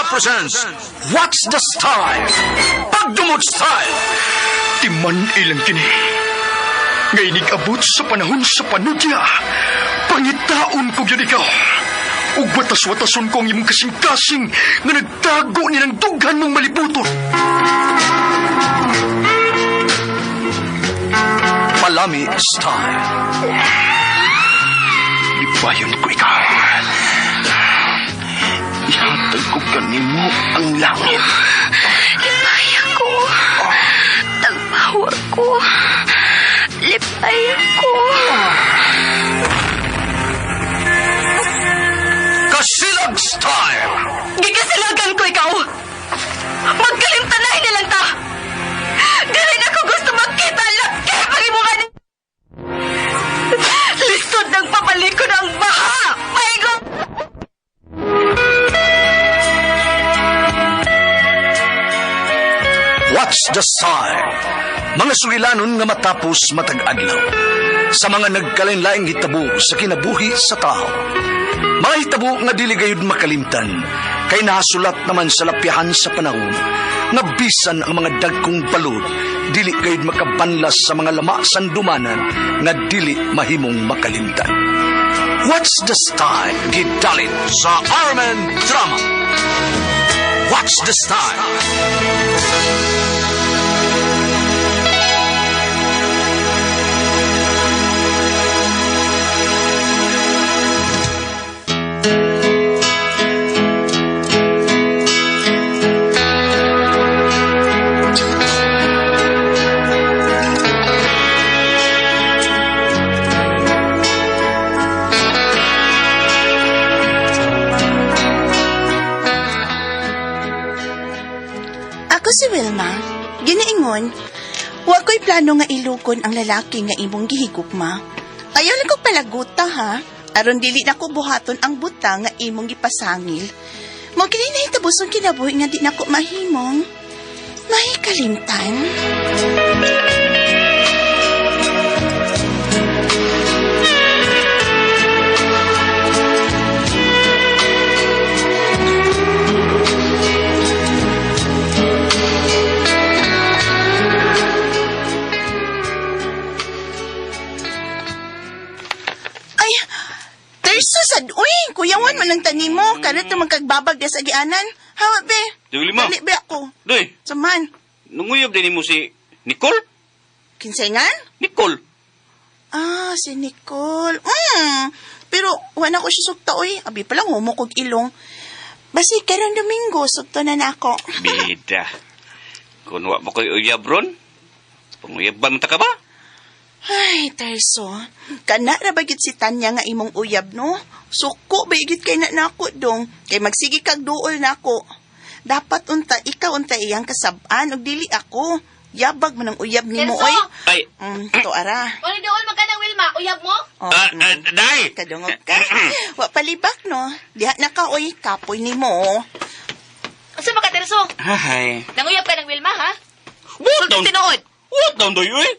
Drama presents What's the Style? Pagdumot Style! Timan ilang kini. Ngay abot sa panahon sa panudya. Pangitaon ko gyud ikaw. Ug watas-watason ko ang imong kasing-kasing nga nagtago ni ng dughan mong malibuton. Palami Style. Libayon ko ikaw. Ihatag ko kanimo ang langit. Lipay ako. Tagpawa ko. Lipay ako. Kasilag Style! Gikasilagan ko ikaw. Magkalimtanay na lang ta. Dili na ko gusto magkita laki pag imo ka ni... Lisod ng pabalik ko ng baha. Maigo! What's the Style? Mga sugilanon nga matapos matag adlaw. Sa mga nagkalain-laing hitabo sa kinabuhi sa tao. Mga hitabo nga dili gayud makalimtan, kay nahasulat naman sa lapyahan sa panahon, nga bisan ang mga dagkong balod, dili gayud makabanlas sa mga lama sandumanan nga dili mahimong makalimtan. What's the Style? Gidalit sa Armen Drama. What's the Style? Ako si Wilma. Ginaingon, wa ko'y plano nga ilukon ang lalaki nga imong gihigugma. Ayaw lang kong palaguta ha. Aron dili na ko buhaton ang buta nga imong gipasangil. Mo kini nahitabo sa kinabuhi nga di na ko mahimong. Mahikalimtan. Ay, terso sad uy, kuyawan man ang tanim mo. Karat na magkagbabag sa gianan. Hawa be. Dili ma. Dali be ako. Doy, Saman, nunguyab din mo si Nicole? kinsayngan? Nicole. Ah, si Nicole. Pero wala ko siya sugta, oy. Abi pa lang, humo kog ilong. Basi, karong Domingo, sugto na nako. Bida. Kung wa mo ko'y uyab ron, panguyaban mo ta ka ba? Ay, Terso. Kana ra ba gid si Tanya nga imong uyab, no? Suko ba igit kay na nako dong. Kay magsige kag duol nako. Dapat unta, ikaw unta iyang kasab-an ug dili ako. Yabag man ang uyab nimo, Terso! oy. Ay, To ara. Wala dool magkanang Wilma, uyab mo? Oh, day! Kadungog ka. Wa palibak, no? Diha na ka, oy. Kapoy nimo, oh. Asa ba ka, Terso? Ay. Nanguyab ka ng Wilma, ha? What down? Tinuod. What down, doy, oy?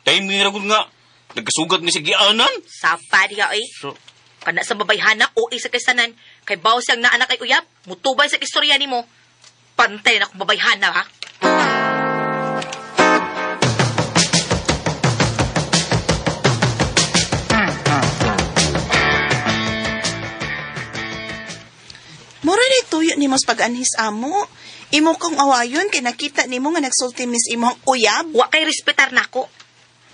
Time ni ragod nga. Nagkasugat ni si Gianan. Sapa diha, oy. So, Kana sa babayhana, o isa kay sanan. Kay baw siyang naanak kay uyab, mutubay sa istorya nimo. Pantay na akong babayhana, ha? Mura ni tuyo nimo sa pag-anhis amo. Imo kong awayon kay nakita nimo nga nagsulti mis imong uyab. Wa kay respetar nako.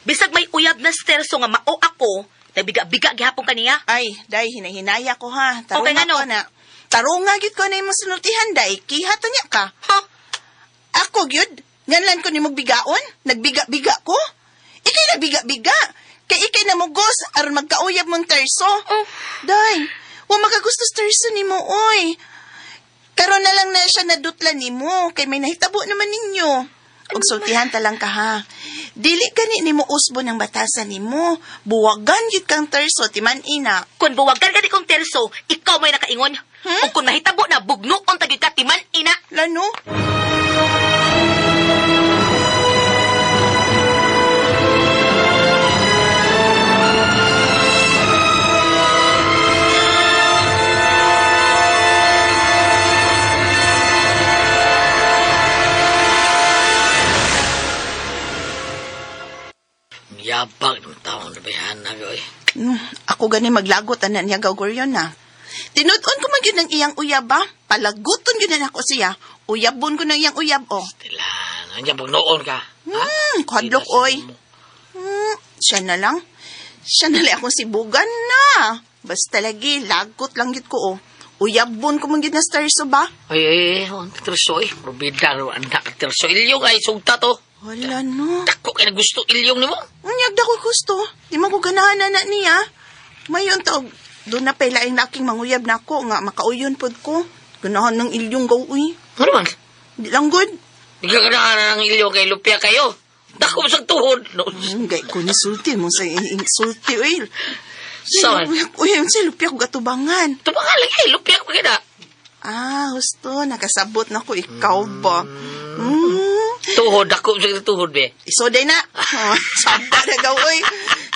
Bisag may uyab na sterso nga mao ako, nagbiga-biga gihapon kaniya. Ay, day hinahinaya ko ha. Tarunga Okay, ngano? ko na. Tarunga gyud ko na imong sinultihan day. Kiha ta niya ka. Ha? Ako gyud. Nganlan ko nimo bigaon? Nagbiga-biga ko? Ikay nagbiga-biga. Kay ikay namugos aron magkauyab mong terso. Oh. Day, wa makagusto sa terso nimo oy. Karon na lang na siya nadutla nimo kay may nahitabo naman ninyo. Ug sultihan ta lang ka ha. Dili gani nimo usbo ng batasan nimo. Buwagan gyud kang terso timan ina. Kung buwagan gani kong terso, ikaw may nakaingon. Hmm? Ug kung nahitabo na bugnuon tagid ka timan ina. Lano? Wa ko gani maglagot ana niya gawgoryon na. Tinud-on ko man gyud ang iyang uyab ba? Palaguton gyud na nako siya. Uyabon ko ng iyang uyab oh. Tilang, andiyan pagnoon ka. Ha? Kadlok Tila sa oy. mo. Siya na lang. Siya na lang akong sibugan na. Basta lagi, lagot lang gyud ko oh. Uyabon ko man gyud na sterso ba? Ay, ay, ay, ang terso eh. Probida, anak, terso. Ilyong ay, sugta to. Wala no. Dako kay gusto ilyong nimo. Unyag da ko gusto. Di man ko ganahan na niya. Mayon taog, doon na pala ang laking manguyab na ako nga makauyon pod ko. Ganahan ng ilyong gaw uy. Ano man? Di lang good. Di ka ganahan ng ilyong kay lupya kayo. Dako mo sa tuhod. No. Gay ko ni sulti mo sa sulti uy. Saan? Uy, sa lupya ko gatubangan. Tumangan lagi, lupya ko kita. Ah, husto. Nakasabot na ko. Ikaw ba? Hmm. Tuhod, dako mo sa tuhod, be. Isoday na. Oh, Saba na gaw, oy.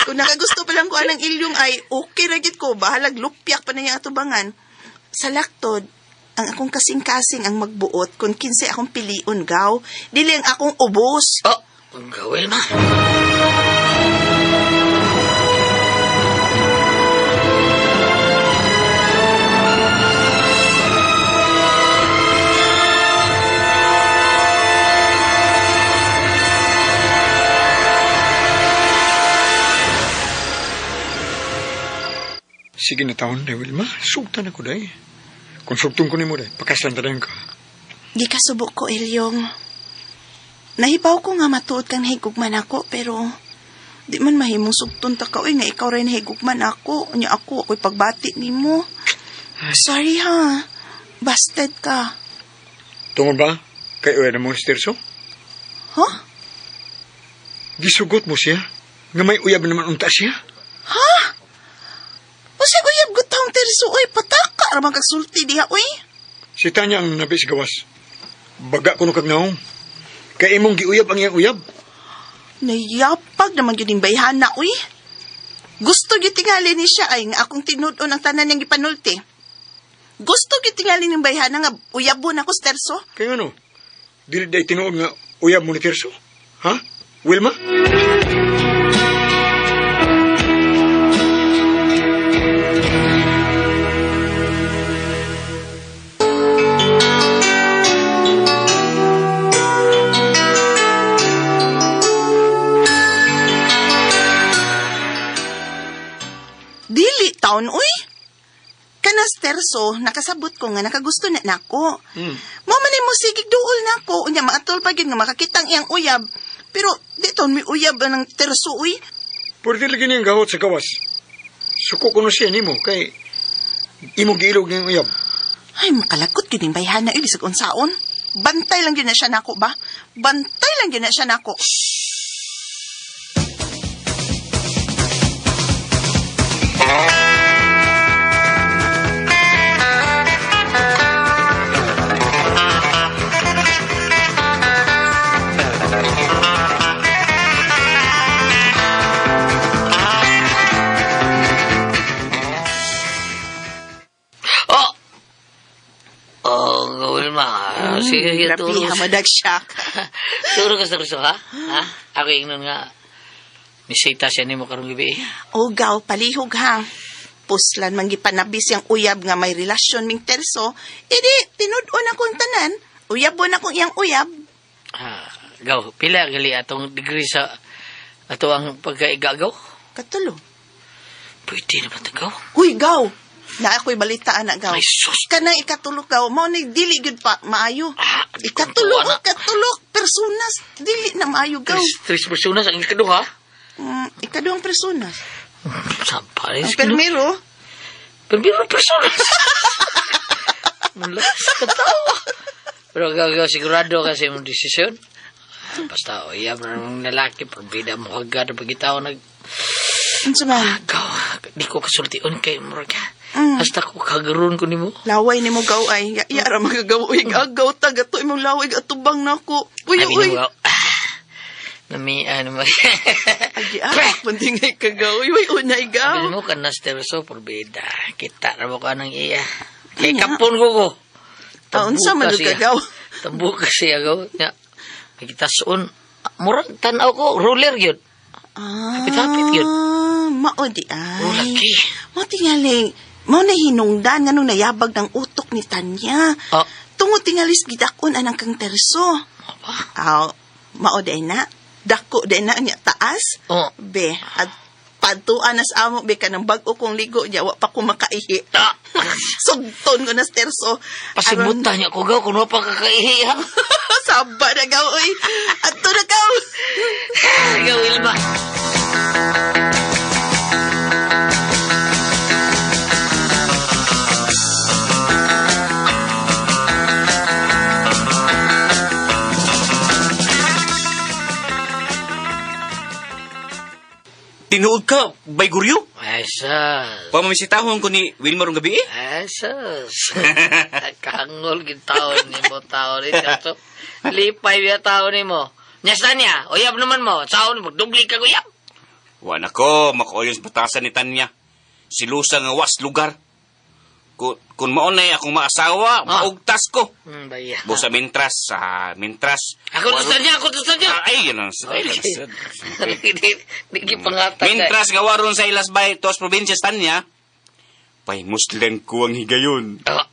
Kung nakagusto pa lang ko anang ilyong ay, okay ra gid ko. Bahalag lupyak pa na niyang atubangan. Sa laktod, ang akong kasing-kasing ang magbuot kung kinsay akong pilion gaw. Dili ang akong ubos. Oh, ang gawin ma. Sige na taon, day, Wilma. Sugtan ako, day. Kung sugtong ko nimo, day, pakaslan ta ka. Di ka subo ko, Ilyong. Nahibaw ko nga matuod kang nahigugman ako, pero di man mahimong sugton ta ka, uy, nga ikaw rin nahigugman ako. Unya ako, ako'y pagbati nimo. Sorry ha, busted ka. Tungod ba? Kay uya na mo si Tirso? Huh? Gisugot mo siya? Nga may uyab naman unta siya? Usa uyab gutang terso, uy, pataka, ramang kagsulti diha, uy. Si Tanya ang nabi sa gawas. Baga ko no kag naong. Kay imong giuyab ang iyang uyab. Nayapag naman yun yung bayhana, uy. Gusto gyud tingali ni siya ay nga akong tinud-on ang tanan niyang gipanulti. Gusto gyud tingali ng bayhana nga uyabon ako sa terso. Kay ano? Dili day tinuod nga uyab mo ni Tirso? Ha? Wilma? Dili taon, uy. Kanas terso, nakasabot ko nga nakagusto na nako. Mo man mo sigig duol nako, unya maatol pa gyud nga makakita ang iyang uyab. Pero di taon may uyab ang terso, uy. Pwede lagi niyang gahot sa gawas. Suko ko no siya nimo kay imong giilog niyang uyab. Ay, makalakot gyud ning bayhana, uy, bisag unsaon. Bantay lang gyud na siya nako ba? Bantay lang gyud na siya nako. Oh! Oh, gawin ma. Sige, sige, Grabe, turo. hamadag siya. Turo ka sa kurso, ha? Ha? Ako ingnon nga. Misita siya nimo karong gabi. O gaw, palihog ha. Puslan man gipanabis yang uyab nga may relasyon ming terso, idi tinud-on akong tanan. Uyabon akong iyang uyab. Ah, gaw, pila gali atong degree sa ato ang pagkaigagaw? Katulo. Pwede na ba ito, gaw? Uy, gaw! Na ako'y balitaan na, gaw. Ay, sus! Kanang ikatulo gaw, mao ni dili gyud pa maayo. Ah, di ko Ikatulo, tuwa na. oh, ikatulo, personas, dili na maayo gaw. Tres, tres personas ang ikaduha. Ikaduhang personas. Sampay. Ang permiro, Permiro personas. Mula sa katawa. Pero gaw, gaw, sigurado kasi mong desisyon. Basta, o iya, ng lalaki, parbida mo kagad, pagkitaw nag... unsa man? Gaw, di ko kasultion kay murag. Mm. Hasta ko kagaroon ko nimo. Laway nimo gaw ay, ya, ya ra magagaw uy, agaw ta gato imong laway atubang nako. Uy, Abi uy. nimo, gaw. Nami, ano mo. Agi ah, pundingay ka gaw. Uy, uy, unay gaw. Abi mo ka nasterso, porbida. Kita ra mo ka ng iya. Kay Anya? kapon ko ko. Ah, unsa man Tambuka jud ka, gaw? Tambuka siya gaw. Nya. Nagitasun. Murag tanaw ko, ruler yun. Ah, Hapit-hapit yun. Mao di ay. Oh, laki. Mao tingali, mao na hinungdan nganong nayabag ng utok ni Tanya. Ah. Tungod tingalis gidakon anang kang Terso. Apa? Aw, mao di ay na. Dako di na niya taas. Oh. Be, at patuan nas amo be kanang bag-o kong ligo niya wa pa ko makaihi. Ah. Sugton ko na sa Terso. Pasimutan niya ko gaw kung wa pa kakaihi ha. Saba na gaw oy. Adto na gaw. Ikaw, Wilma. Tinuod ka, Bayguryo? Ay, sus. Pamamisitahon ko ni Wilma rong gabi eh. Ay, sus. Kangol gitaon ni mo tao ni Terso. Lipay biya tao ni mo. Nyasta niya, uyab naman mo. Saon mo, dubli ka uyab. Wa na ko, makauyon sa batasan ni Tanya. Silusa nga was lugar. Kung maunay akong maasawa, Ah. maugtas ko. Baya. Busa mintras, sa mintras. Ako gusto niya, ako gusto niya. Ah, ay, yun ang ay, Okay. Di gipangatag. Mintras nga waron sa ilas bay, tos probinsya Tanya. Pay muslan ko ang higayon. Ah,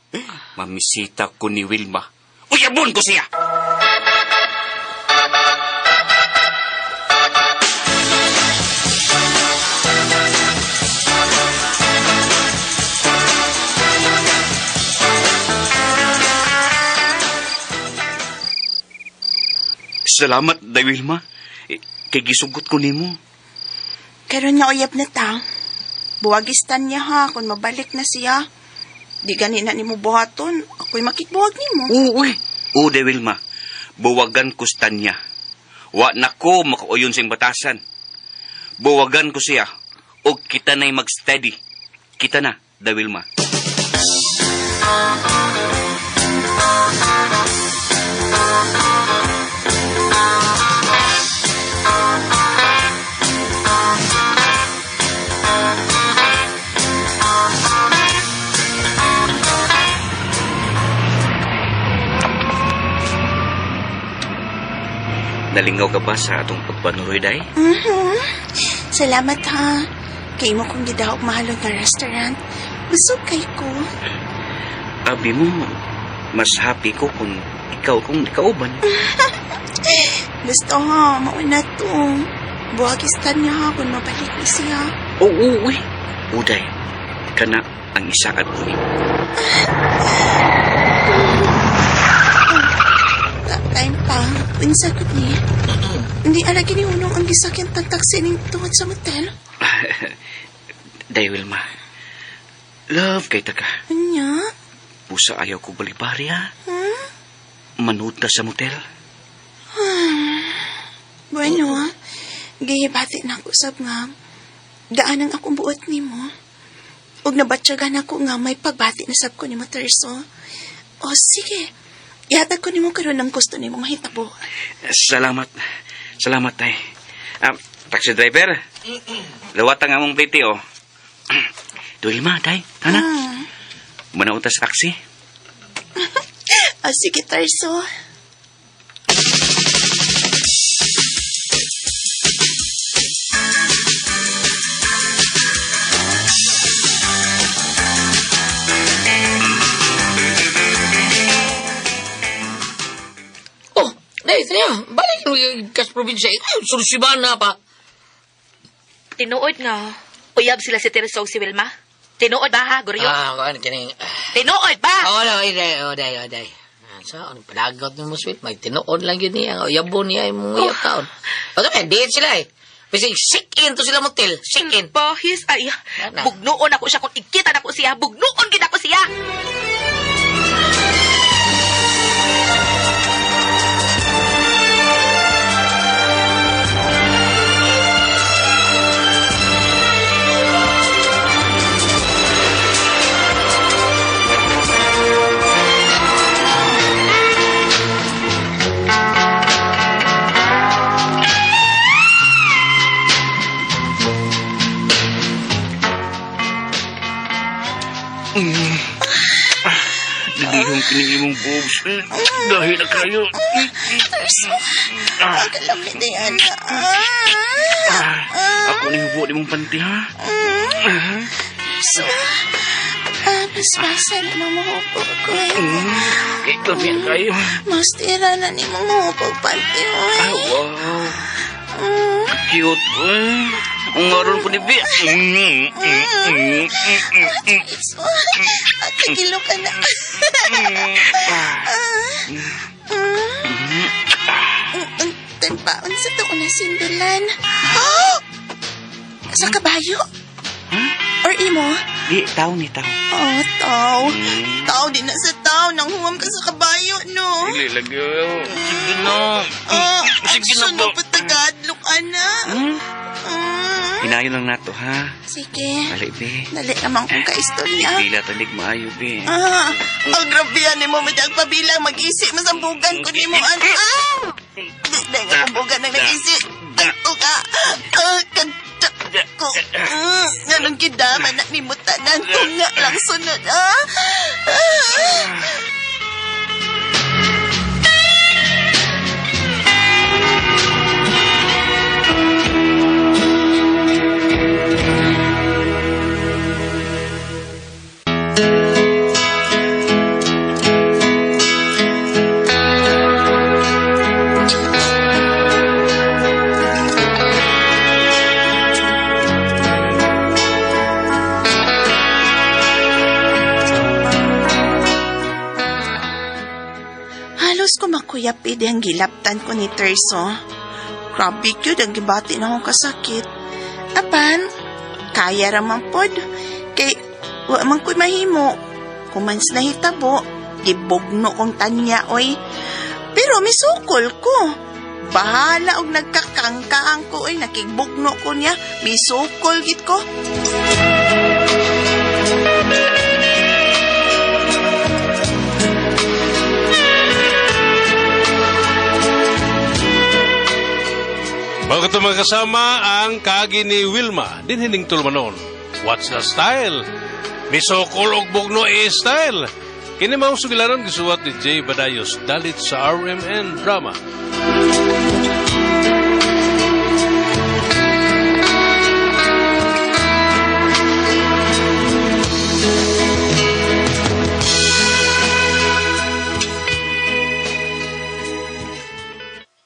Mamisita ko ni Wilma. Uyabon ko siya! Salamat, Day Wilma. Eh, kay gisugot ko nimo. Karon nga uyab na ta. Buwagistan niya ha kung mabalik na siya. Di gani na nimo buhaton. Ako'y makikbuwag nimo. Oo, uy. Oo, Day Wilma. Buwagan ko sa Tanya. Wa na ko makauyon sa iyong batasan. Buwagan ko siya. O kita na'y mag-steady. Kita na, Day Wilma. Nalingaw ka ba sa atong pagpanuroy, Day? Mhm. Salamat ha. Kay mo kong gidahog mahalon nga restaurant. Busog kay ko. Abi mo, mas happy ko kung ikaw kung kauban. Gusto ha, mauna to. Buwagistan niya ha kung mabalik na siya. Oo, uy. Uday, kana ang isa at uni. Time pa. Unsa gud ni? Hindi ala gini unong ang gisakyan tang taxi ning tuwad sa motel. Day, Wilma. Love kay taka. Anya? Pusa ayaw ko balibari, ha? Manood na sa motel. Bueno, ah. Gihibati na ako sab nga. Daan ang akong buot nimo. Ug nabatyagan ako nga may pagbati na sab ko nimo Terso. O sige. Ihatag ko nimo karon ang gusto nimo mahitabo. Salamat. Salamat, tay. Ah, taxi driver. Lawat ang among plite, oh. Wilma, tay. Tana. Hmm. Manaon ta sa taxi. O sige, Terso. Oh, dai, tanya. Balik mo kas probinsya. Ay, sursiban na pa. Tinuod nga. Uyab sila si Teresa ug si Wilma. Tinuod ba ha, Guryo? Ah, kuan kining. Tinuod ba? Oh, no, day, oh, day, oh, day. Ah, sa ang padagot ni mo sweet, may tinuod lang yun niya. Ang uyabon niya imong uyab taon. O kami, date sila eh. Bisig sick in to sila motel, sick in. Bahis ay Ana. bugnuon ako siya kung ikita nako siya, bugnuon gid ako siya. imong boobs. Dahil na kayo. Terso, ang kalami na yan. Ah, Ako ni hubo ni mong panty, ha? Terso, ah, basbasa ni mong hupog ko. Kay kalami na kayo. Mas tira na ni mong hupog panty, oy. Ah, wow. Cute, eh. Ang ngaron po ni Bi. Terso, at kagilo ka na. Ang tampaon sa to na sindulan. Oh! Sa kabayo? Or imo? Di, tao ni tao. Oh, tao. Tao din na sa tao. Nang huwam ka sa kabayo, no? Dili lagi. Sige na. Ah, Sige na action ba? na patagadlok, ana. Hmm? Mm. Hinayon lang nato, ha? Sige. Dali, be. Dali naman kong kaistorya. Pila tanig maayo, be. Ah, ang grabe ni mo, may pabilang mag-isi, masambugan ko ni mo, an. Ah! Di, di, nga kumbugan ng nag-isi. Tanto ka. Ah, kanta ko. Nganong gidama na ni mo tanan ko nga lang sunod, ah. Ah. Halos kumakuyapid ang gilaptan ko ni Terso. Grabe cute ang gibati na akong kasakit. Apan, kaya raman pod. Kay, wa man ko'y mahimo. Kumans na hitabo, gibugno kong tanya, oy. Pero misukol ko. Bahala og nagkakangkaang ko, oy. Nakigbugno ko niya. Misukol git ko. Bago ito magkasama ang kaagi ni Wilma, din hining tulmanon. What's the style? Misokol og bugno e style. Kini mao sugilanon gisuwat ni Jay Badayos dalit sa RMN Drama.